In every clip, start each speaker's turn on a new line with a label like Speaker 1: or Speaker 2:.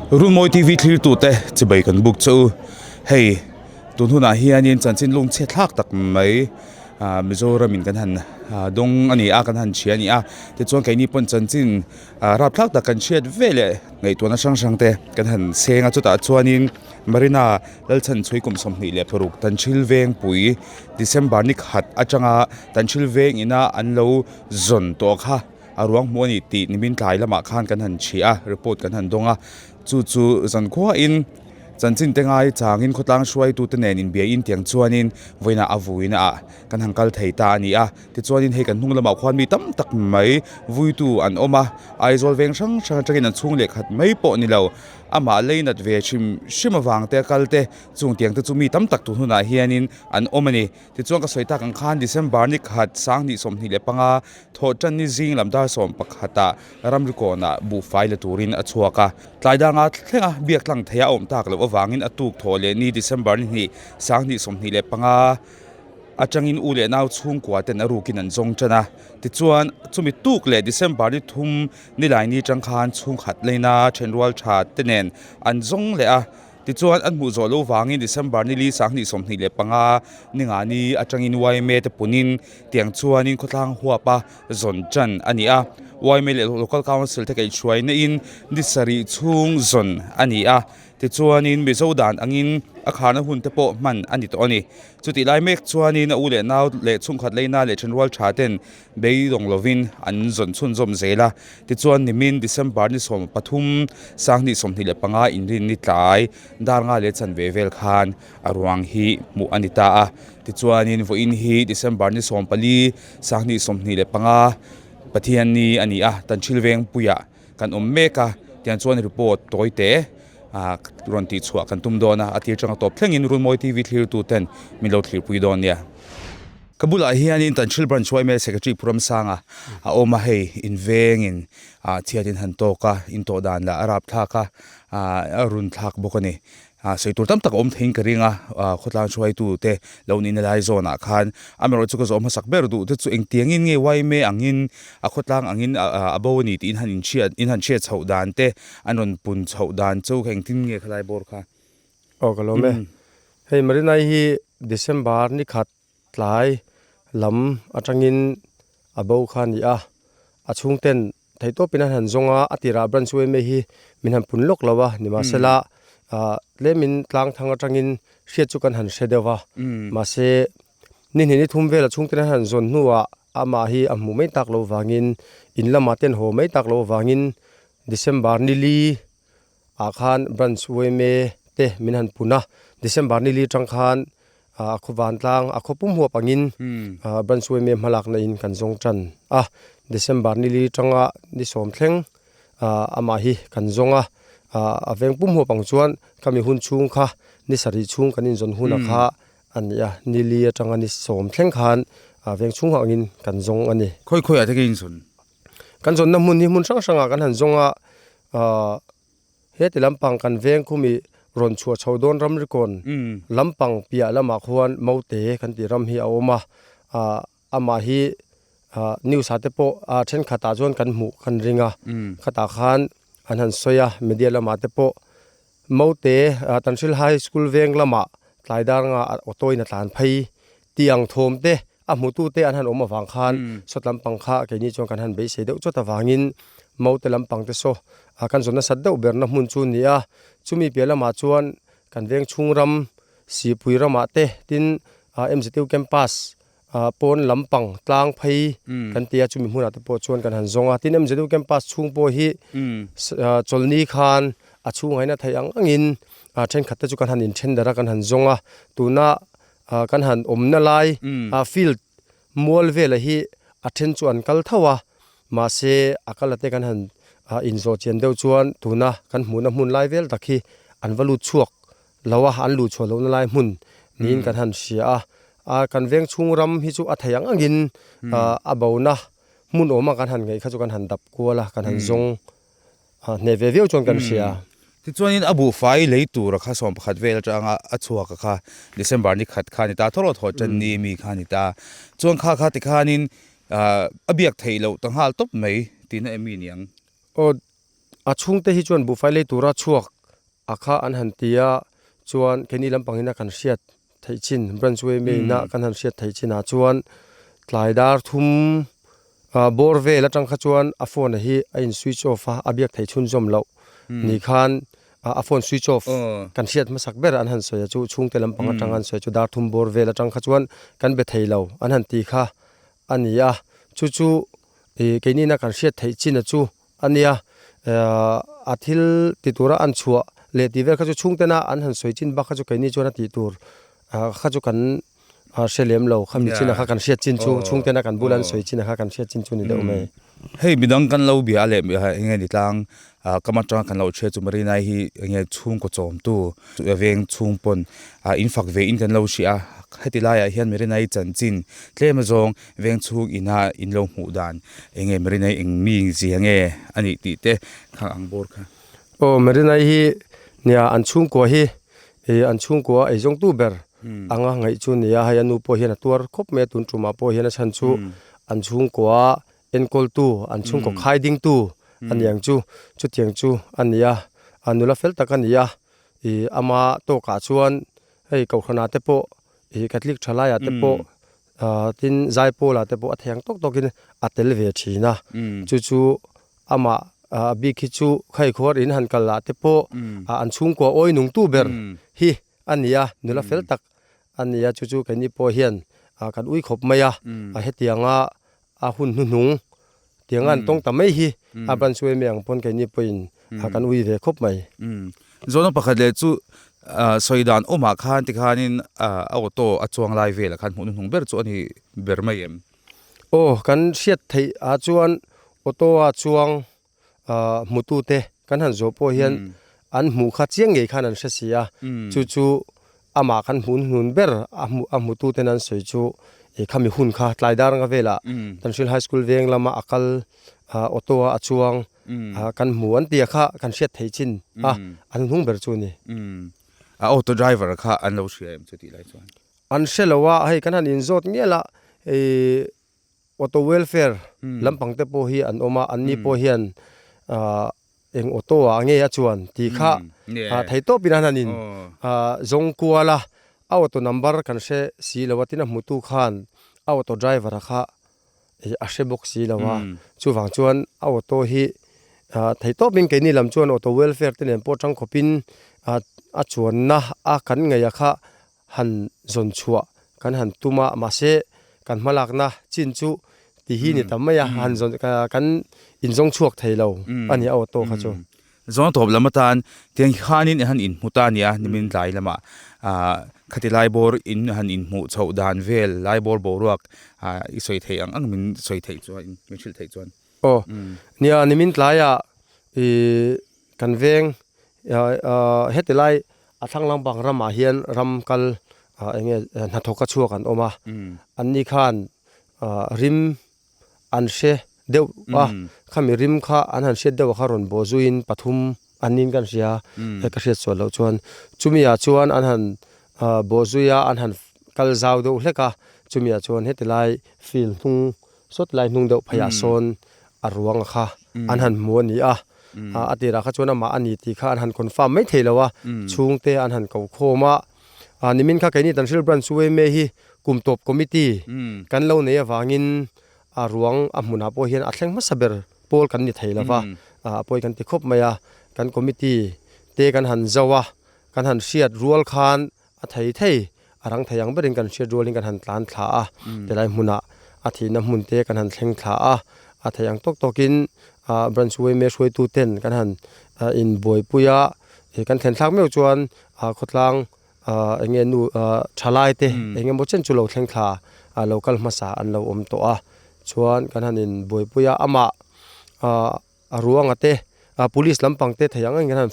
Speaker 1: Runmawi TV thlirtute chibai kan buk che u. Hei tun hunah hianin chanchin lungchhe thlak tak mai ah Mizoramin kan han ah dawng a ni a kan han chhia a ni a. Tichuan keini pawn chanchin ah rapthlak tak kan hriat ve leh ngaihtuahna hrang hrang te kan han seng a chutah chuanin Marina Lalchhanchhui kum 26 Tanhril Vengpui December ni khat atanga Tanhril Veng ina an lo zawn tawh kha. A ruang hmuh a ni tih nimin tlai lamah khan kan han chhi a, report kan han dawng a, chu chu zankhuain chanchin te ngai changin khawtlang hruaitute nen inbiain tiang chuanin vawiinah a vuina ah kan han kal thei ta a ni a, tichuanin hei kan hnung lamah khuan mi tam tak mai vuitu an awm a, Aizawl veng hrang hrang atangin an chhung leh khat mai pawh ni lo, amah leinat ve hrim hrim avang te a kal te chung tiang te chu mi tam tak tun hunah hianin an awm a ni. Tichuan ka sawi tak ang khan December ni khat 2025 thawhtan ni zing lam dar 11 ah ramri kawnah buhfai la turin a chhuak a. Tlai danga thlenga biak tlang theih a awm tak loh avangin a tuk thawh leh ni December ni hnih 2025 atangin u leh nau chhungkua ten a rukin an zawng tan a. Tichuan chumi tuk leh December ni thum nilaini tang khan chhungkhat leina thenrual tha te nen an zawng leh a. Tichuan, an hmuh zawh lo vangin December ni li 2025 ni nga ni atangin yma te punin tiang chuanin khawtlang huapa zawn tan a ni a. Yma leh Local Council te kaihhruaina in ni sarih chhung zawn a ni a. Tichuanin Mizo dan angin a kharna hun te pawh hman a ni tawh a ni. Chutih lai mek chuanin a u leh nau leh chhungkhat leina leh thenrual tha ten beidawng lovin an zawn chhunzawm zel a. Tichuan nimin December ni 13, 2025 inrin ni tlai dar nga leh chanve vel khan a ruang hi hmuh a ni ta a. Tichuanin vawiin hi December ni 14, 2025 Pathian ni a ni a, Tanhril Vengpuiah kan awm mek a. Tiang chuan report tawi te rawn tihchhuah kan tum dawn a, a tir tanga tawp thlengin Runmawi TV thlirtuten min lo thlirpui dawn nia. Ka bulah hianin Tanhril Branch yma Secretary Pu Ramsanga a awm a, hei invengin chhiat in han tawk a, in tawh dan lah a rap thlak a, a run thlak bawk a ni. Sawi tur tam tak a awm theiin ka ring a, khawtlang hruaitu te lo nihna lai zawnah khan amaherawh chu ka zawh hmasak ber duh te chu engtiangin nge yma angin a khawtlang angin a bo a ni tih in han inhriat in han hriat chhoh dan te an rawn pun chhoh dan chu kha engtin nge khalai bawr kha.
Speaker 2: Aw ka lawm e. Hei Marinai hi December ni khat Tlai lam atangin a bo kha a ni a, a chhungten theihtawpin an han zawng a, a tirah branch yma hi min han pun lawk lo a, nimahsela ah tlemin tlang thang atangin hriat chu kan han hre deuh a, mahse ni hnih ni thum vel a chhungten an han zawn hnuah amah hi a hmuh mai tak loh vangin in lamah te an haw mai tak loh vangin December ni li ah khan branch yma te min han pun a, December ni li tang khan a khaw vantlang a khaw pum huap angin branch yma hmalakna in kan zawng tan a, December ni li tanga ni sawm thleng amah hi kan zawng a, a veng pum huap ang chuan khami hun chhung kha ni sarih chhung kan inzawn hun a kha a ni a, ni li atanga ni sawm thleng khan veng chhung angin kan zawng a ni.
Speaker 1: Khawi khawiah te ka inzawn?
Speaker 2: Kan zawnna hmun hi hmun hrang hrangah kan han zawng a, ahh heti lampang kan veng khumi rawn chhuah chho dawn ramri kawn lampang piah lamah khuan Maute kan tih ram hi a awm a, ahh amah hi ahh news ah te pawh ah thenkhatah chuan kan hmuh kan ring a, khatah khan an han sawi a media lamah te pawh Maute ah Tanhril High School veng lamah tlai dar nga auto in a tlan phei tih ang thawm te A hmutute an han awm avang khan sawt lampang kha keini chuan kan han beisei deuh chawt avangin Maute lampang te saw kan zawn nasat deuh berna hmun chu a ni a. Chumi piah lamah chuan kan veng chhung ram Sihpui ramah te tin MZU campus pawn lampang tlang phei kan ti a, chumi hmunah te pawh chuan kan han zawng a. Tin MZU campus chhung pawh hi chawlhni khan a chhungah hian a theih ang angin thenkhat te chu kan han inthen darh a, kan han zawng a. Tuna Ah kan han awmna lai ah field mual vela hi a then chu an kal tho a, mahse a kal ate kan han ah inzawh chian deuh chuan tuna kan hmuhna hmun lai vel tak hi an va lut chhuak lo a, an luh chhuah lohna lai hmun niin kan han hria a. Ah kan veng chhung ram hi chu a thei ang angin ah a bona hmun awma kan han ngaih kha chu kan han dap kual a, kan han zawng A hneh ve viau chuan kan hria.
Speaker 1: Tichuanin a buhfai lei tura kha 11 vel atanga a chhuak a kha December ni khat kha a ni ta, thawraw thaw ṭan ni mi kha a ni ta. Chuan kha kha tikhanin a biak theih loh ta nghal tawp mai tihna em mi niang?
Speaker 2: Aw, a chhungte hi chuan buhfai lei tura chhuak. a kha an han ti a, chuan keini lampang ina kan hriat theih chin branch yma ina kan han hriat theih chinah chuan tlai dar thum ah bawr vel atang kha chuan a phone a hi a in switch off a, a biak theih chhunzawm loh ni khan a phone switch off kan hriat hmasak ber an han sawi a chu chhungte lampang atang an sawi chu dar thum bawr vel atang kha chuan kan be thei lo an han ti kha a ni a, chu chu ih keini ina kan hriat theih chin a chu a nia a thil ti tura an chhuah leh tih vel kha chu chhungtena an han sawi chin bak kha chu keini chuan a tih tur kha chu kan hre lem lo khami chin a kha kan hriat chin chu chhungtena kan bula an sawi chin a kha kan hriat chin chu ni deuh mai.
Speaker 1: Hei midang kan lo bia leh eng nge ni tlang kam atanga kan lo hria chu Marina-i hi eng nge chhungkaw chawmtu veng chhung pawn in fak ve in kan lo hria a heti laiah hian Marina-i chanchin tlem azawng veng chhung ina in lo hmuh dan eng nge Marina-i eng mi zia nge a nih tih te kha ang bawr kha.
Speaker 2: Aw Marina-i hi nia an chhungkua hi ih an chhungkua eizawngtu ber anga ngaih chu nia hei a nu pawh hian a tuar khawp mai a tun tumah pawh hian a chhan chu an chhungkua enkawltu an chhungkaw khai dingtu a ni ang chu chutiang chu a ni a a nula fel tak a ni a ih ama tawkah chuan hei kohhranah te pawh ih Catholic thalaiah te pawh ah tin Zaipawlah te pawh a thei ang tawk tawkin a tel ve thin a chu chu amah ah bik hi chu khai khuar in han kal ah te pawh ah an chhungkua awi nungtu ber hi a ni a nula fel tak a ni a chu chu keini pawh hian ah kan ui khawp mai a a hetianga a hun hnuhnung tianga an tawng ta mai hi a ban chu em ang pawn keini pawhin a kan ui ve khawp mai.
Speaker 1: Zawhna pakhat leh chu sawi dan awmah khan tikhanin a auto a chuang lai velah khan hmuh hnuhnung ber chu a ni ber mai em?
Speaker 2: Aw kan hriat theih ah chuan auto a chuang hmutute kan han zawh pawh hian an hmuh kha chiang ngei khan an hre si a, chu chu amah kan hmuh hnun ber a hmuh a hmututen an sawi chu ih khami hun kha tlai dar anga velah Tanhril High School veng lama a kal auto a a chuang kan hmu an tia kha kan hriat thei chin a an hnung ber chu a ni.
Speaker 1: A auto driver kha an lo hria em chu tih lai chuan?
Speaker 2: An hre lo a, hei kan han inzawt ngial a ih Auto welfare lampang te pawh hi an awm a, anni pawh hian ahh eng auto ah nge a chuan tih kha thei tawpin an han in zawng kual a, a auto number kan hre si lo a, tin a hmutu khan a auto driver a kha a hre bawk si lo a, chuvang chuan a auto hi thei tawpin keini lam chuan auto welfare te nen pawh tang khawpin a chuanna a kan ngaih a kha han zawn chhuah kan han tum a, mahse kan hmalakna chin chu ti hi ni tam mai a, han zawn kan inzawng chhuak thei lo a ni a auto kha chu.
Speaker 1: Zawn tawp lam atan tiang khanin han inhmu ta a nia nimin tlai lamah ah khati lai bawr in han inhmuh chhoh dan vel lai bawr boruak ah i sawi theih ang ang min sawi theih chuan min hrilh theih chuan.
Speaker 2: Aw nia nimin tlaiah ih kan veng heti lai a thlang lampang ramah hian ram kal eng nge hnathawk a chhuak an awm a anni khan rim an hre deuh a khami rim kha an han hriat deuh a kha rawn bawh zuiin pathum an niin kan hria he ka hriat sual loh chuan chumi ah chuan an han bawh zui a an han kal zau deuh hlek a chumi ah chuan heti lai field hnung Sawt lai hnung deuh pheiah sawn a ruang kha an han hmu a ni a, a tirah kha chuan amah a ni tih kha an han confirm mai thei lo a, chhungte an han ko khawm a, nimin kha keini Tanhril Branch UMA hi kum tawp committee kan lo nei avangin a ruang a hmunah pawh hian a thleng hmasa ber pawl kan ni thei lo va, a pawi kan ti khawp mai a, kan committee te kan han zo a, kan han hriat rual khan A thei thei, a rang thei ang berin kan hriat rualin kan han tlan thla a, tilai hmunah a thihna hmun te kan han thleng thla a, a thei ang tawk tawkin branch yma hruaitu ten kan han inbuaipui a, kan thlen thlak meuh chuan khawtlang eng nge nu thalai te eng emaw chen chu lo thleng thla lo kal hmasa an lo awm tawh a, chuan kan han inbuaipui a, amah A ruanga te police lampang te thei ang ang hian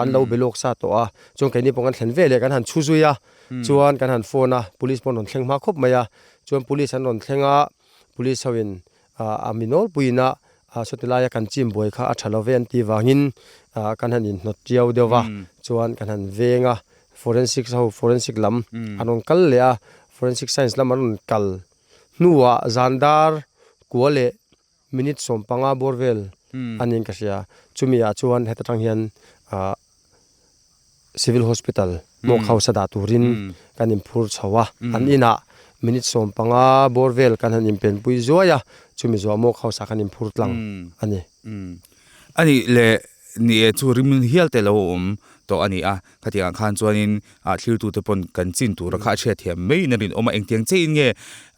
Speaker 2: an lo be lawk sa tawh a, chuan keini pawh kan thlen ve leh kan han chhu zui a, chuan kan han phone a, police pawh an rawn thleng hma khawp mai a, chuan police an rawn thleng a, police ho in a mi nawlpui in a sawti laia kan chim buai kha a tha lo ve an tih vangin kan han inhnawt tiau deuh a, chuan kan han veng a, forensic ho forensic lam an rawn kal leh a, forensic science lam an rawn kal hnuah zan dar kua leh Minute 15 bawr vel a niin ka hria. Chumi ah chuan heta tang hian ah Civil Hospital Hmawk House a dah turin kan inphur chho a, an inah minute 15 bawr vel kan han inpenpui zuai a, chumi zuah Hmawk House ah kan inphur tlang a ni.
Speaker 1: A nih leh ni e chu rim hial te lo awm tawh a ni a, khatiang ah khan chuanin ah thlirtute pawn kan chin tura kha a hriat thiam maiin a rinawm a, engtiang chiahin nge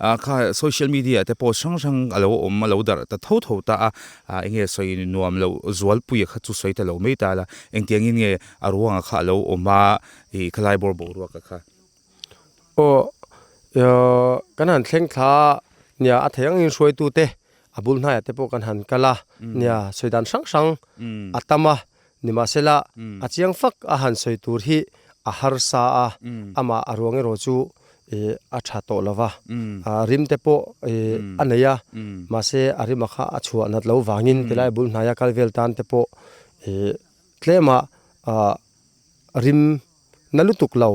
Speaker 1: ah kha social media te post hrang hrang a lo awm a lo darh ta tho tho ta a, ah eng nge sawi nuam loh zualpuia kha chu sawi ta lo mai ta la, engtiangin nge a ruangah kha a lo awm a, ih khalai bawr boruaka kha.
Speaker 2: Aw kan han thleng thla a, nia a thei angin hruaitute a bul hnaiah te pawh kan han kal a, nia sawi dan hrang hrang a tam a, nimahsela a chiang fak a han sawi tur hi a harsa a, amah a ruang erawh chu ih a tha tawh lo va, rim te pawh ih a nei a, mahse a rima kha a chhuah nat lo vangin tilai bul hnaia kal vel tan te pawh ih tlema ah rim na lutuk lo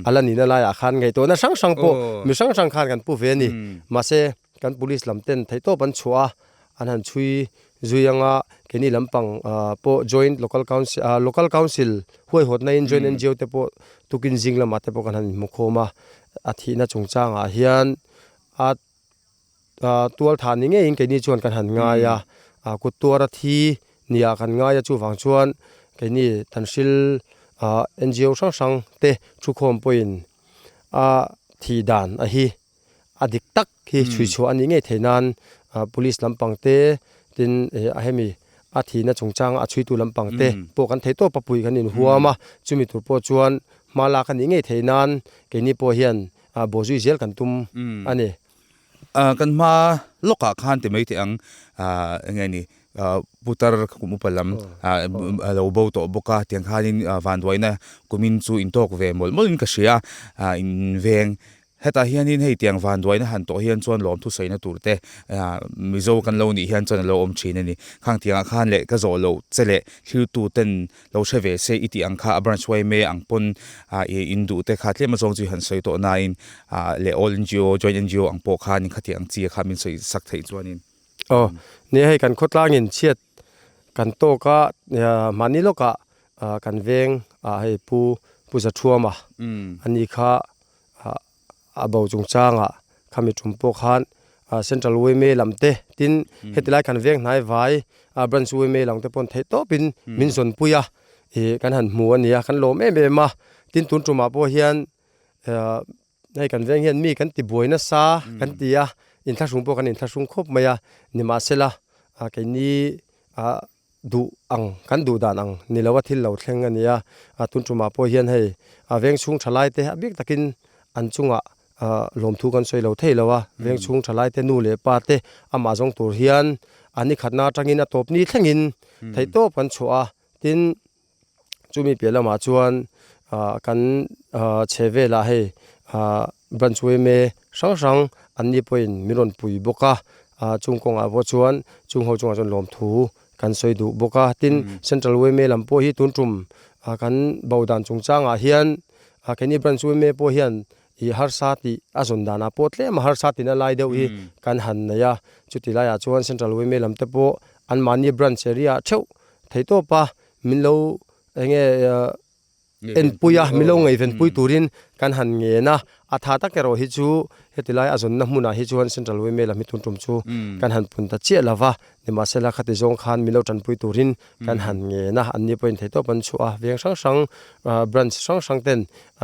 Speaker 2: a la nihna laiah khan ngaihtuahna hrang hrang pawh mi hrang hrang khan kan pu ve a ni. Mahse kan police lam ten theihtawp an chhuah a, an han chhui zui anga keini lampang ah pawh joint local council ah local council huaihawtna in joint NGO te pawh tukin zing lamah te pawh kan han inhmukhawm a, a thihna chungchangah hian a Tual thah ni ngeiin keini chuan kan han ngai a, kut tuara thi nia kan ngai a chuvang chuan keini Tanhril NGO hrang hrang te thukhawm pawhin a thih dan a hi a dik tak hi chhui chhuah a nih ngei theih nan Police lampang te tin a hemi a thihna chungchanga a chhuitu lampang te pawh kan thei tawp a puih kan inhuam a, chumi tur pawh chuan hma lak a nih ngei theih nan keini pawh hian bawhzui zel kan tum a ni.
Speaker 1: Kan hma lawkah khan ti mai teh ang eng nge ni putar kum upa lam a lo bo tawh bawk a tiang khanin vanduaina kumin chu intawk ve mawlh mawlhin ka hria a in veng hetah hianin hei tiang vanduaina han tawh hian chuan lawmthu saina tur te Mizo kan lo nih hian chuan a lo awm thin a ni khang tiangah khan leh ka zawh loh che leh thiltu ten Lo hre ve se i tih ang kha a branch yma ang pawn i in duh te kha tlem azawng chu i han sawi tawh nain leh all ngo, joint ngo ang pawh khan khati ang chi kha min sawi sak theih chuanin.
Speaker 2: Aw, nia hei kan khawtlangin chhiat kan tawk a, mahni lawkah kan veng ah hei Pu Pu Zathuama ani kha a bo chungchangah khami tum pawh khan Central yma lam te tin heti lai kan veng hnai vai branch yma lam te pawh theih tawpin min zawnpui a ih kan han hmu a ni a kan lawm em em a tin tun tumah pawh hian hei kan veng hian mi kan ti buai nasa kan ti a inthlahrung pawh kan inthlahrung khawp mai a nimahsela keini ah duh ang, kan duh dan ang ni lo a thil lo thleng a ni a, tun tumah pawh hian hei a veng chhung tha lai te a bik takin an chungah lawmthu kan sawi lo thei lo a, veng chhung tha lai te nu leh pa te amah zawng tur hian a ni khatna atangin a tawp ni thlengin theihtawp kan chhuah a, tin Chumi piah lamah chuan kan chhe velah hei branch yma hrang hrang an ni pawhin min rawn pui bawk a, chung kawngah pawh chuan chung ho chungah chuan lawmthu kan sawi duh bawk a. Tin, Central yma lam pawh hi tun tum kan bo dan chungchangah hian keini branch yma pawh hian ih harsa tih a zawn danah pawh tlem a harsa tihna lai deuh hi kan han nei a, chuti laiah chuan Central yma lam te pawh anmahni branch area theuh theihtawp a Min lo enge enpui a, min lo ngaihvenpui turin kan han ngen a, a tha tak erawh hi chu heti lai a zawnna hmunah hi chuan Central yma lam hi tun tum chu kan han pun ta chiah lo va, nimahsela khati zawng khan min lo tanpui turin kan han ngen a, anni pawhin theihtawp an chhuah a, veng hrang hrang branch hrang hrang ten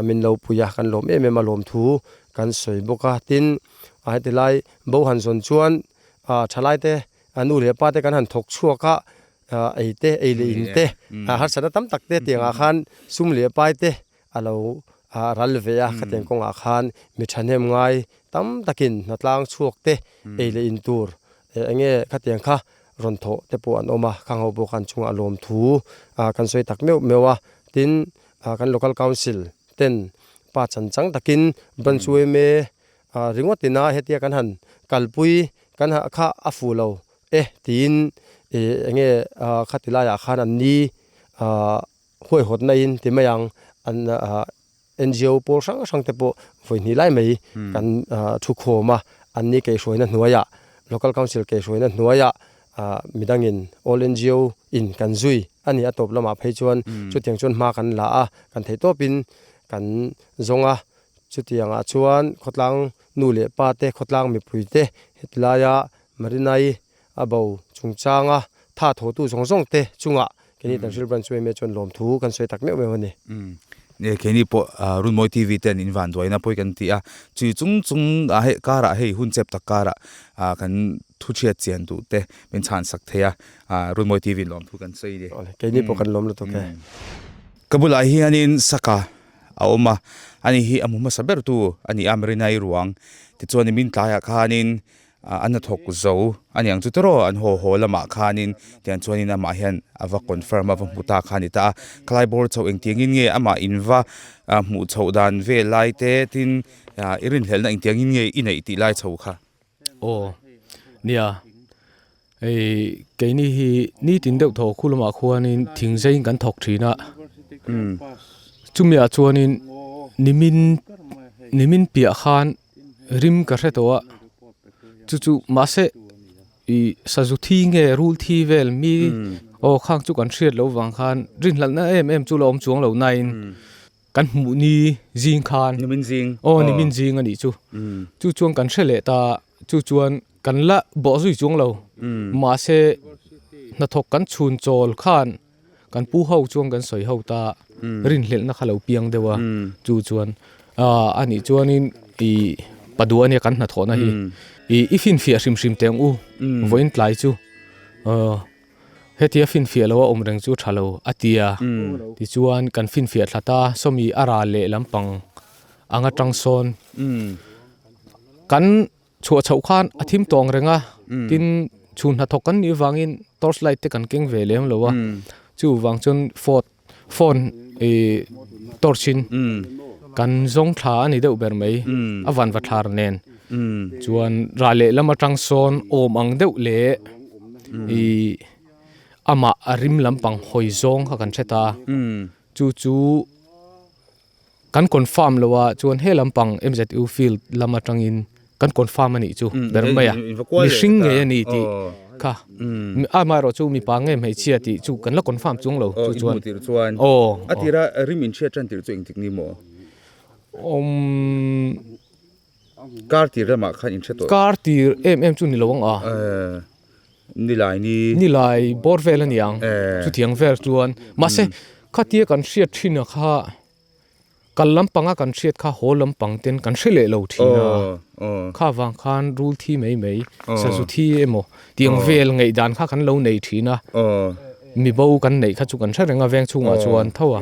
Speaker 2: min lo pui a, kan lawm em em a lawmthu kan sawi bawk a, tin heti lai bo han zawn chuan thalaite nu leh pa te kan han thawk chhuak a, Ei te, ei leh in te, harsatna tam tak te tiangah khan sum leh pai te a lo ral ve a, khatiang kawngah khan mi thahnem ngai tam takin hnatlang chhuak te ei leh in tur eng nge khatiang kha rawn thawh te pawh an awm a, khang ho pawh khan chungah lawmthu kan sawi tak meuh meuh a, tin kan local council ten pa chan chang takin branch yma ringawt ina hetia kan han kalpui kan kha a fuh lo. E tiin ih enge khati laiah khan an ni huaihawtna in ti mai ang an NGO pawl hrang hrang te pawh vawi hnih lai mai kan thu khawm a, an ni keihruaina hnuaiah local council keihruaina hnuaiah midangin all NGO in kan zui. a ni. A tawp lamah phei chuan chutiang chuan hma kan la a, kan theih tawpin kan zawng a. Chutiangah chuan khawtlang nu leh pa te, khawtlang mipui te heti laia Marinai a bo chungchanga tha thawhtu zawng zawng te chungah keini Tanhril Branch yma chuan lawmthu kan sawi tak meuh meuh a ni.
Speaker 1: Nge keini pawh Runmawi TV ten in van duaina pawi kan ti a, chui chung chung ah hei karah hei hun chep tak karah kan thu chhiat chian duh te min chhan sak thei a, Runmawi TV in lawmthu kan sawi a ni.
Speaker 2: Awle, keini pawh kan lawm lutuk e.
Speaker 1: Ka bulah hianin Saka a awm a, ani hi a hmu hmasa ber tu a ni a, Marinai ruang tichuan nimin tlaiah khanin A hnathawk zo a niang chu tawrh an haw haw lamah khanin tiang chuanin amah hian a va confirm a va hmu ta kha a ni ta a, khalai bawr chhoh engtiangin nge amah in va hmuh chhoh dan vel lai te tin i rinhlelhna engtiangin nge i neih tih lai chho kha.
Speaker 3: Aw nia hei keini hi nitin deuh thaw khu lamah khuanin thing zeiin kan thawk thin a, chumiah chuanin nimin nimin piah khan. rim ka hre tawh a chu chu mahse ih sazu thi nge rul thi vel mi aw khang chu kan hriat loh vang khan rinhlalhna em em chu la awm chuang lo nain kan hmuh ni zing khan aw nimin zing a nih chu chu chuan kan hre leh ta chu chuan kan la bawh zui chuang lo mahse hnathawk kan chhun chawl khan. Kan pu ho chuan kan sawi ho ta rinhlelhna kha lo piang deuh a, chu chuan a nih chuanin ih Padua ania kan hnathawhna hi ih i finfiah hrim hrim teh ang u vawiin tlai chu hetia finfiah lo a awm reng chu tha lo a ti a, tichuan kan finfiah thla ta sawmi a ral leh lampang anga tang sawn kan Chhuah chhoh khan a thim tawng reng a, tin chhun hnathawk kan nih avangin torch light te kan keng ve lem lo a, chu vang chuan phone phone ih torch in kan zawng thla a ni deuh ber mai a van va thlar nen chuan rah leh lam atang sawn awm ang deuh leh ih amah a rim lampang hawi zawng kha kan hre ta chu chu. Kan confirm lo a chuan he lampang MZU field lam atangin kan confirm a nih chu ber mai a, mihring ngei a ni tih kha amaherawh chu mipa nge hmeichhia tih chu kan la confirm chuang lo chu chuan
Speaker 1: aw a tira rim inchhiat tan tirh chu engtik ni maw?
Speaker 3: Umm
Speaker 1: Kar tir lamah khan inhre tawh.
Speaker 3: Kar tir em em chu ni lo ang a.
Speaker 1: Nilai ni.
Speaker 3: Nilai bawr vel a ni ang. Chutiang vel chuan mahse khatia kan hriat thin a kha kal lampanga kan hriat kha haw lampang ten kan hre leh lo thin a. Kha vang khan rul thi mai mai sazu thi emaw tiang vel ngaihdan kha kan lo nei thin a. Mibo kan neih kha chu kan hre reng a veng chhungah chuan tho a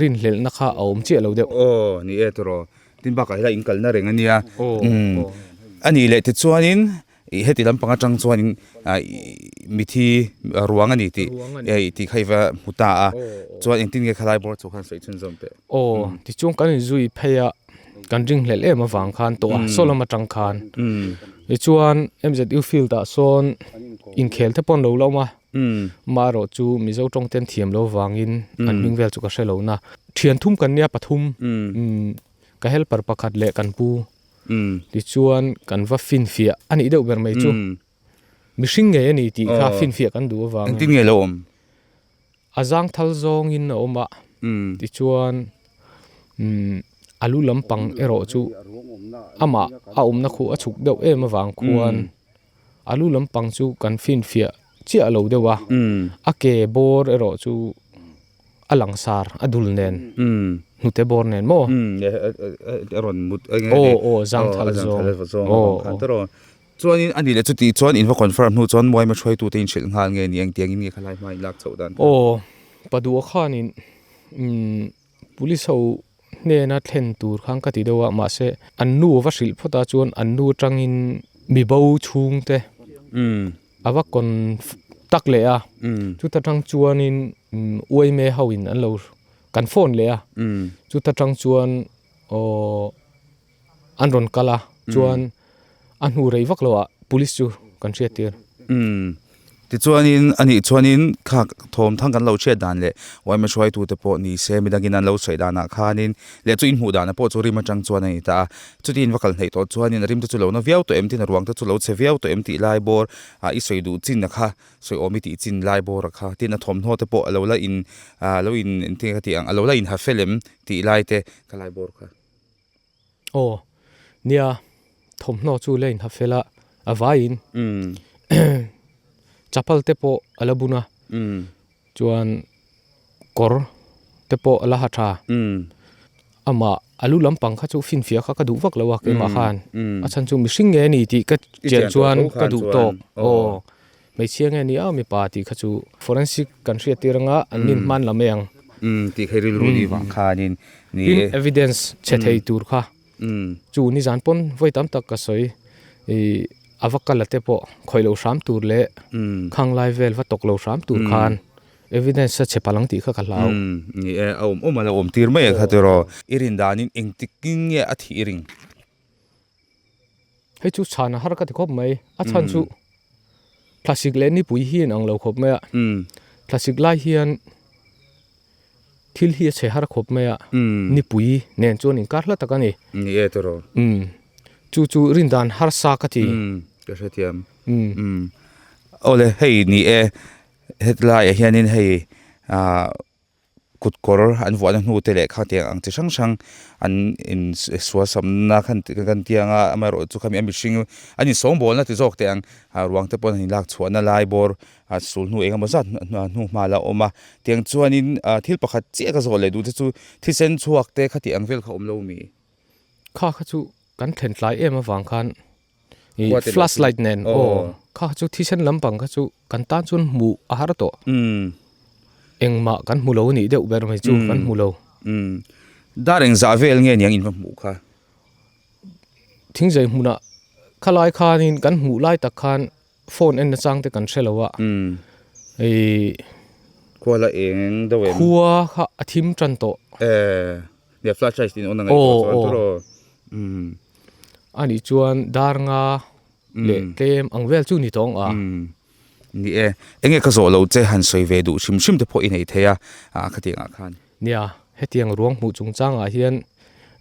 Speaker 3: rinhlelhna kha a awm chiah lo deuh.
Speaker 1: Aw ni e tawrh Tin bakah helai in kalna reng a nia. A nih leh tichuanin ih heti lampang atang chuanin mithi ruang a ni tih tih kha i va hmu ta a. Chuan engtin nge khalai bawr chu khan sawi chhunzawm teh.
Speaker 3: Aw, tichuan kan inzui phei a, kan ringhlelh em avang khan tawh a, saw lam atang khan. Tichuan MZU field ah sawn inkhel te pawh an lo la awm a. Marawh chu Mizo tawng ten thiam lo vangin an hming vel chu ka hre lo na. Thian thum kan nia pathum ka helper pakhat leh kan pu tichuan kan va finfiah a nih deuh ber mai chu. Mihring ngei a ni tih kha finfiah kan duh avangin.
Speaker 1: Engtin nge lo awm?
Speaker 3: A zang thal zawngin a awm a, tichuan a lu lampang erawh chu amah a awmna khuh a chhuk deuh em avang khuan A lu lampang chu kan finfiah chiah lo deuh a, a ke bawr erawh chu a langsar a dul nen, hnute bawr nen maw? Aw aw zangthal zawng aw
Speaker 1: aw. Chuanin a nih leh chuti chuan in va confirm hnu chuan Muaima hruaitute in hrilh nghal nge ni engtiangin nge khalai hma in lak chhoh dan
Speaker 3: kha? Aw, Paduha khanin Police ho hnena thlen tur khan ka ti deuh a, mahse an nu a va hrilh phawt a chuan an nu atangin mi bo chhungte a va kawn tak leh a, chuta tang chuanin uaime ho in an lo kan phone leh a, chuta tang chuan aww an rawn kal a chuan a hnu rei vak lo ah police chu kan hriat tir.
Speaker 1: Tichuanin anih chuanin kha thawm thang kan lo chhiat dan leh yma hruaitute pawh ni se midangin an lo sawi danah khanin leh chu inhmuh danah pawh chu rim atang chuan a ni ta a. Chuti in va kal hnaih tawh chuanin a rim te chu lo na viau tawh em tin a ruang te chu lo chhe viau tawh em tih lai bawr ah i sawi duh chin a kha sawi awm i tih chin lai bawr a kha tin a thawmhnaw te pawh a lo la in ah lo in engtin nge ka tih ang a lo la in ha fel em tih lai te ka lai bawr kha.
Speaker 3: Aw, nia, thawmhnaw chu la inha fel a, a vaiin chapal te pawh a la bun a, chuan kawr te pawh a la ha tha. Amah a lu lampang kha chu finfiah kha ka duh vak lo a keimah khan, a chhan chu mihring nge a ni tih ka chian chuan ka duh tawk. Aw, hmeichhia nge a ni a mipa tih kha chu forensic kan hriat tir anga an nin hman lam mai ang.
Speaker 1: Tih kha i rilru ni vang khanin ni
Speaker 3: e. Tin evidence chhe thei tur kha chu nizan pawn vawi tam tak ka sawi ih a va kal a te pawh khawih loh hram tur leh khang lai vel va tawk lo hram tur khan evidence a chhe palh ang tih kha ka hlau.
Speaker 1: Ni e, a awm awm a lo awm tir mai a kha tiraw. I rin danin engtikin nge a thih i ring?
Speaker 3: Hei chu chhan a har ka ti khawp mai. A chhan chu thlasik leh nipui hi in ang lo khawp mai a. Thlasik lai hian thil hi a chhe har khawp mai a. Nipui nen chuan inkar hla tak a ni.
Speaker 1: Ni e tawrh.
Speaker 3: Chu chu rindan harsa ka ti.
Speaker 1: Ka hrethiam. Awle hei ni e hetlaiah hianin hei ah. kut kawr an vuahna hnu te leh kha tiang ang chi hrang hrang an in sual samna khan kan ti ang a amaherawh chu khami a mihring an insawng bawlna ti zawk teh ang ah ruang te pawh an inlak chhuahna lai bawr ah sul hnu eng emaw zat hnu hma la awm a tiang chuanin ah thil pakhat chiah ka zawh leh duh te chu thisen chhuak te khati ang vel kha awm lo mi.
Speaker 3: Kha kha chu kan thlen tlai em avang khan ih flash light nen aw kha chu thisen lampang kha chu kan tan chuan hmuh a har tawh engmah kan hmu lo a nih deuh ber mai chu kan hmu lo.
Speaker 1: Dar engzah vel nge niang in va hmuh kha?
Speaker 3: Thingzei hmunah khalai khanin kan hmuh lai tak khan phone en nachang te kan hre lo a ih
Speaker 1: khua la eng deuh em?
Speaker 3: Khua kha a thim tan tawh.
Speaker 1: Nia flash light in on a ngaih tawh chuan tawrh.
Speaker 3: A nih chuan dar nga leh tlem ang vel chu ni tawng a.
Speaker 1: Ni e, enge ka zawh lo che han sawi ve duh hrim hrim te pawh i nei thei a, khatiang ah khan.
Speaker 3: Nia, hetiang ruang hmuh chungchangah hian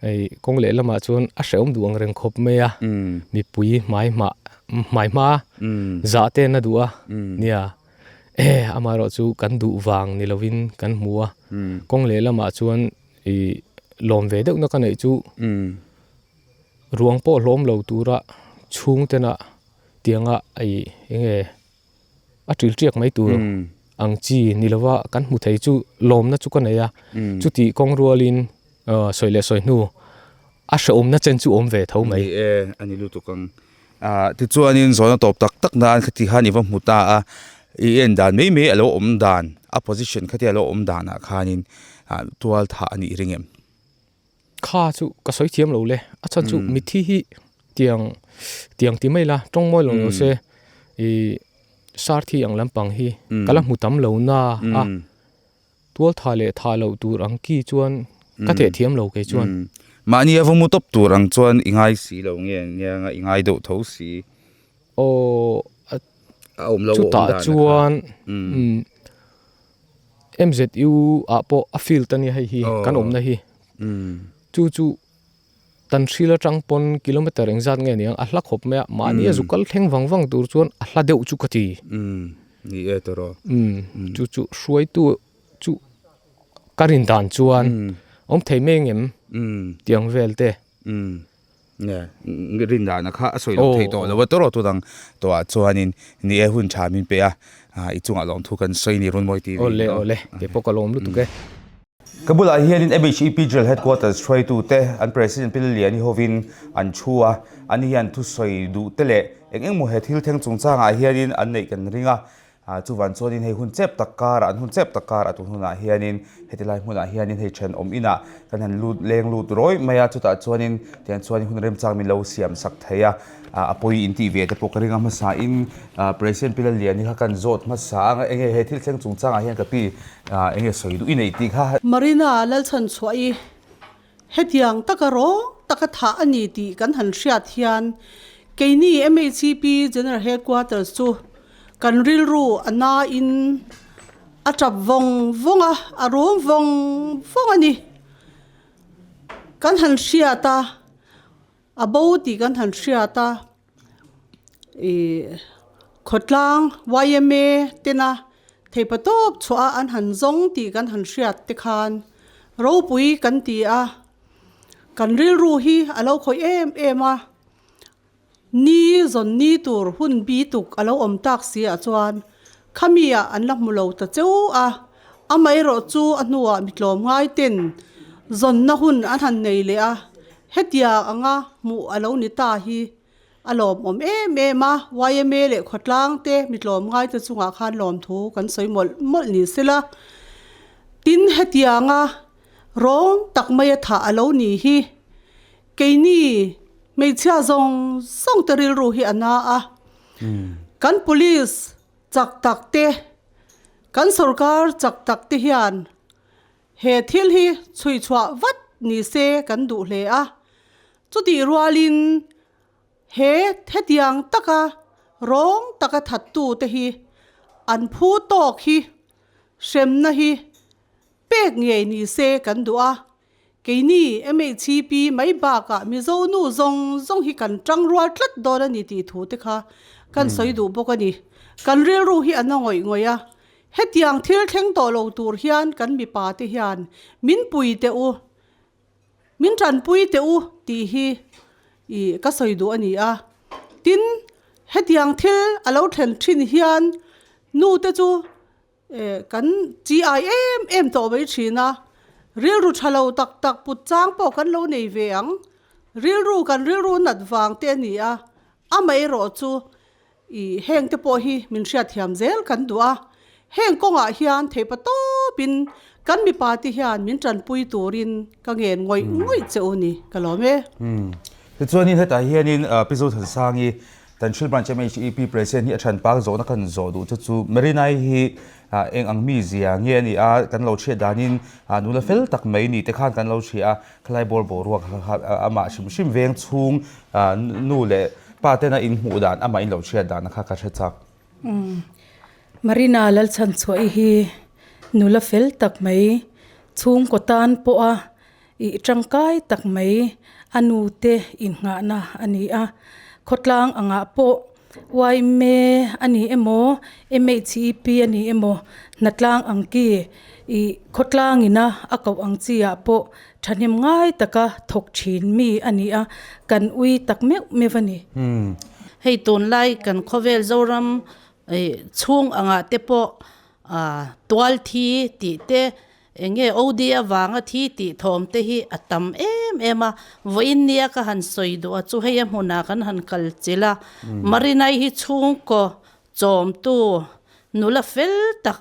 Speaker 3: hei kawng leh lamah chuan a hrehawm duh ang reng khawp mai a, mipui hmai hmah hmai hma zah te an a duh a, nia amaherawhchu kan duh vang ni lovin kan hmu a, kawng leh lamah chuan ih lawm ve deuhna ka neih chu ruang pawh hlawm lo tura chhung tena tianga ih eng nge a ṭil ṭiak mai tur ang chi ni lova kan hmu thei chu lawmna chu ka nei a chuti kawng rualin aw sawi leh sawi hnu a hrehawmna chen chu awm ve tho mai.
Speaker 1: Ni e a ni lutuk ang. Ah tichuanin zawhna tawp tak tak nan khati khan i va hmu ta a, i en dan mai mai a lo awm dan, a position khatia a lo awm danah khanin ah tual thah a nih ring em?
Speaker 3: Kha chu ka sawi thiam lo le, a chhan chu mithi hi tiang tiang ti mai la tawng mawi lo lo se ih sar thi ang lampang hi ka la hmu tam lo na a. Tual tha leh tha loh tur ang ki chuan ka teh thiam lo kei chuan.
Speaker 1: Mahni a va mu tawp tur ang chuan i ngai si lo nge nia i ngai deuh tho si.
Speaker 3: Aw a awm lo chutah chuan MZU ah pawh a field a nia hei hi kan awmna hi. Chu chu Tan hril atang pawn kilometer engzat nge niang a hla khawp mai a, mahni a zu kal thleng vang vang tur chuan a hla deuh chu ka ti.
Speaker 1: Umm ni e tawrh aw.
Speaker 3: Umm chu chu hruaitu chu ka rin dan chuan awm thei mai ang em tiang vel te.
Speaker 1: Umm nge rin dan a kha a sawi loh theih tawh lo a tawrh aw tun ang tawhah chuanin ni e hun tha min pe a, i chungah lawmthu kan sawi ni Runmawi TV.
Speaker 3: Awle awle keipawh ka lawm lutuk e.
Speaker 1: Ka bulah hianin MHEP Drill Headquarters hruaitute an President Pi Liliani hovin an thu a, ani hian thusawi duh te leh eng eng maw he thil thleng chungchangah hianin an neih kan ring a, chuvan chuanin hei hun chep tak karah an hun chep tak karah tun hunah hianin heti lai hmunah hianin hei thenawm inah kan han lut leng lut rawih mai a, chutah chuanin tiang chuanin hun remchang min lo siam sak thei a, a pawi intih ve te pawh ka ring a hmasain President Pi Liliani kha kan zawt hmasa a, enge he thil thleng chungchangah hian ka pi Ah, enge sawi duh i neih tih kha.
Speaker 4: Marina Lalchhan chhuah i hetiang taka rawng taka thah a ni tih kan han hriat hian keini MHCP General Headquarters chu Kan rilru a nain a tap vawng vawng a, a rum vawng vawng a ni. Kan han hriat a, a bo tih kan han hriat a, ih khawtlang yma tena theihpatawp chhuah a an han zawng tih kan han hriat te khan ropui kan ti a, kan rilru hi a lo khawih em em a. Ni zawn ni tur hun bi tuk a lo awm tak si ah chuan khami ah an la hmu lo ta cheu a, amaherawh chu a hnuah mi tlawm ngai ten zawnna hun an han nei leh a, hetiang anga hmuh a lo ni ta hi a lawmawm em em a, yma leh khawtlang te mi tlawm ngai te chungah khan lawmthu kan sawi mawlh mawlh ni sela, tin hetianga rawng tak maia thah a lo ni hi. Keini hmeichhia zawng zawng te rilru hi a na a, kan police chak tak te, kan sorkar chak tak te hian he thil hi chhui chhuah vat ni se kan duh hle a. Chutih rualin he hetiang taka rawng taka thattu te hi an phu tawk hi hremna hi pek ngei ni se kan duh a. Keini MHCP mai bakah Mizo nu zawng zawng hi kan tang rual tlat dawn a ni tih thu te kha kan sawi duh bawk a ni. Kan rilru hi a na ngawih ngawih a, hetiang thil thleng tawh lo tur hian kan mipa te hian min pui teh u, min tanpui teh u tih hi ih ka sawi duh a ni a. Tin, hetiang thil a lo thlen thin hian nu te chu Kan chi ai em em tawh mai thin a, rilru tha lo tak tak put chang pawh kan lo nei ve ang, rilru kan rilru nat vang te a ni a, amaherawh chu ih heng te pawh hi min hriatthiam zel kan duh a, heng kawngah hian theihpa tawpin kan mipa te hian min tanpui turin ka ngen ngawih ngawih che u ni ka lawm e.
Speaker 1: Tichuanin hetah hianin Pi Zothansangi Tanhril Branch MHEP President hi a than pak zawhna kan zawh duh chu chu Marinai hi eng ang mi zia nge a ni a, kan lo chhiat danin nula fel tak mai ni te khan kan lo hria a, khalai bawr boruak kha amah hrim hrim veng chhung nu leh pa tena inhmuh dan amah in lo chhiat dan kha ka hre chak.
Speaker 5: Marina Lalchhanchhuahi hi nula fel tak mai chhungkaw tan pawha Ih tangkai tak mai a nu te innghahna a ni a, khawtlang angah pawh yma a ni emaw MHEP a ni emaw hnatlang ang ki ih khawtlang ina a koh ang chi ah pawh thahnem ngai taka thawk thin mi a ni a, kan ui tak meuh meuh a ni.
Speaker 6: Hei tunlai kan khawvel Zoram ih chhung angah te pawh tual thi tih te Enge OD avanga thi tih thawm te hi a tam em em a, vawiin nia ka han sawi duh a chu hei a hmunah kan han kal chilh a, Marinai hi chhungkaw chawmtu nula fel tak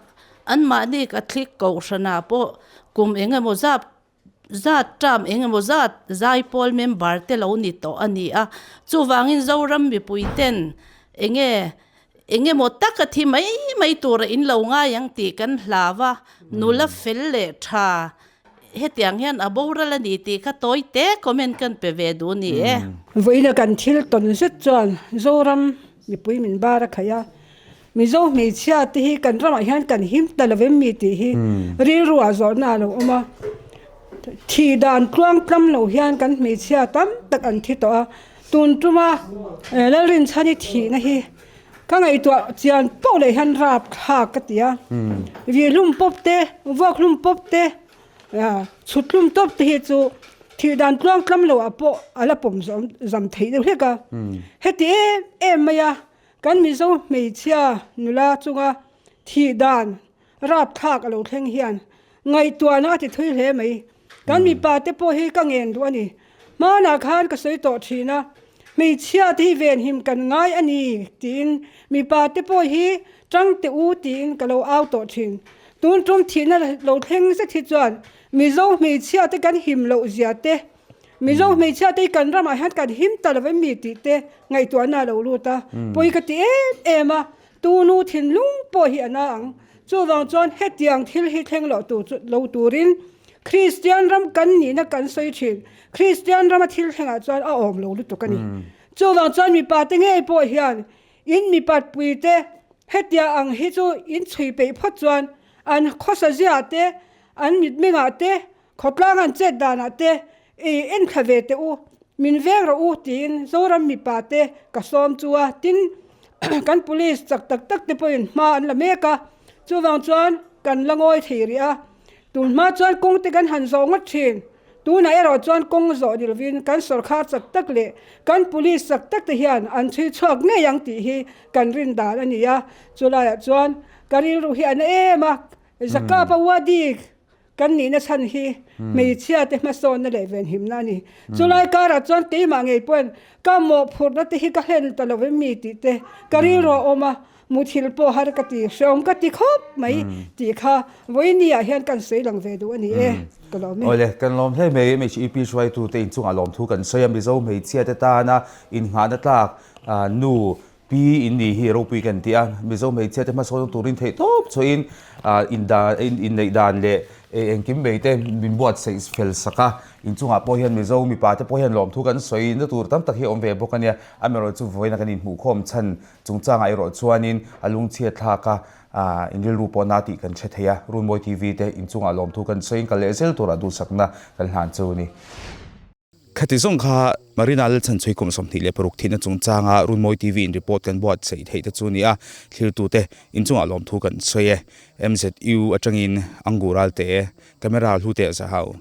Speaker 6: anmahni ka thlik kohhranah pawh kum eng emaw zap zat term eng emaw zat zaipawl member te lo ni tawh a ni a, chuvangin Zoram mipui ten enge Eng emaw taka thi mai mai tura in lo ngai ang tih kan hlau a, nula fel leh tha hetiang hian a boral a ni tih kha tawi te comment kan pe ve duh ni e.
Speaker 7: Vawiina kan thil tawn zet chuan Zoram mipui min bar a khaih a, Mizo hmeichhia te hi kan ramah hian kan him ta lo em mi tih hi rilru ah zawhna a lo awm a, thih dan tluang tlam lo hian kan hmeichhia tam tak an thi tawh a, Tun tuma Lalrinchhani thihna hi ka ngaihtuah chian poh leh hian rap thlak ka ti a, vih hlum pawp te, vuak hlum pawp te, chhut hlum tawp te hi chu thih dan tluang tlam lo ah pawh a la pawm zam theih deuh hlek a. Heti em em mai a kan Mizo hmeichhia nula chunga thih dan rap thlak a lo thleng hian Ngaihtuahna a ti thui hle mai. Kan mipa te pawh hi ka ngen duh a ni. Hmanah khan ka sawi tawh thin a, hmeichhia te hi venhim kan ngai a ni tiin mipa te pawh hi tang teh u tiin ka lo au tawh thin. Tun tum thihna lo thleng zet hi chuan Mizo hmeichhia te kan him loh zia te, Mizo hmeichhia te hi kan ramah hian kan him ta lo em mi tih te ngaihtuahna a lo lut a, pawi ka ti em em a. Tunu thinlung pawh hi a na ang. Chuvang chuan hetiang thil hi thleng loh tur chu lo turin Kristian ram kan nihna kan sawi thin. Kristian rama thil thlengah chuan a awm lo lutuk a ni. Chuvang chuan mipa te ngei pawh hian in mipat pui te. Hetia ang hi chu in chhui peih phawt chuan an khawsa ziah te, an mitmengah te, khawtlang an chet danah te i enthla ve teh u, min veng rawh u tiin Zoram mipa te ka sawm chu a, tin kan police chak tak tak te pawhin hma an la mek a, chuvang chuan kan la ngawi thei rih a, tun hma chuan kawng te kan han zawh ngawt thin. Tunah erawh chuan kawng zawh ni lovin kan sawrkhar chak tak leh kan police chak tak te hian an chhui chhuak ngei ang tih hi kan rin dan a ni a. Chulaiah chuan ka rilru hi a na em a, Zakapa Wadi kan nihna chhan hi hmeichhia te hmasawnna leh venhimna a ni. Chulai karah chuan keimah ngei pawhin ka mawhphurhna te hi ka hlen ta lo em mi tih te ka rilru a awm a, Muthil pawh har ka ti, hreawm ka ti khawp mai tih kha vawiini ah hian kan sawi lang ve duh a ni e, ka lawm e.
Speaker 1: Awle, kan lawm hle mai, MHEP hruaitute inchungah lawmthu kan sawi a, Mizo hmeichhia te tana innghahna tlak nu Pi in ni hi ropui kan ti a, Mizo hmeichhia te hmasawn turin theih tawp chhuahin inneih dan leh engkim mai te min buatsaih fel sak a, inchungah pawh hian Mizo mipa te pawh hian lawmthu kan sawi na tur tam tak hi a awm ve bawk a nia, amaherawhchu vawiina kan inhmuhkhawm chhan Chungchangah erawh chuanin a lungchhiat thlak a, in rilru pawh na tih kan hre thei a, Runmawi TV te inchungah lawmthu kan sawiin kal leh zel turah duhsakna kan hlan chu a ni. Khati zawng kha Marina Lalchhanchhui kum 26 thihna chungchanga Runmawi TV in report kan buatsaih theih te chu a ni a, thlirtute inchungah lawmthu kan sawi e. MZU atangin Angur Alte, Camera Hlute Zahau.